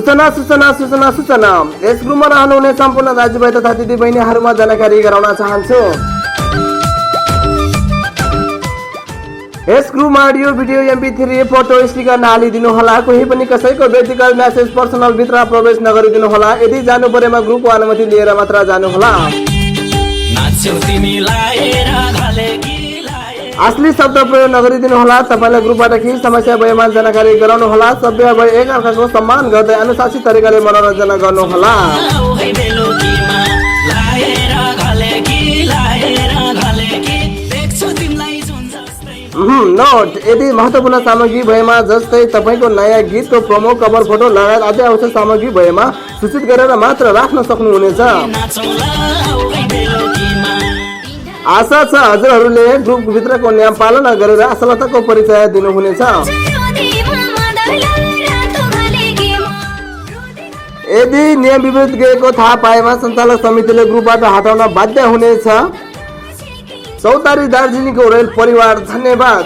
सूचना सूचना सूचना सूचना यस ग्रुपमा रहनुहुने सम्पूर्ण दाजुभाइ तथा दिदीबहिनीहरूमा जानकारी गराउन चाहन्छु। यस ग्रुपमा audio video MP3 photo sticker नहालिदिनु होला। कोही पनि कसैको व्यक्तिगत मेसेज पर्सनल भित्र प्रवेश नगरिदिनु होला। यदि जानु परेमा ग्रुपको अनुमति लिएर मात्र जानु होला। असली शब्द प्रयोग नगरिदिनु होला। तपाईलाई ग्रुपबाट के समस्या भएमा जानकारी गराउनु होला। सभ्य भए एकअर्काको सम्मान गर्दै अनुशासित तरिकाले मनोरञ्जन गर्नु होला। नोट, यदि महत्त्वपूर्ण सामग्री भएमा जस्तै तपाईको नयाँ गीतको प्रोमो कभर फोटो लगायत अझै आवश्यक सामग्री भएमा सूचित गरेर मात्र राख्न सक्नुहुनेछ। आशा छ हजुरहरूले ग्रुपभित्रको नियम पालना गरेर असलताको परिचय दिनुहुनेछ। यदि नियम विपरीत गएको थाहा पाएमा सञ्चालक समितिले ग्रुपबाट हटाउन बाध्य हुनेछ। चौतारी दार्जिलिङको रेल परिवार धन्यवाद।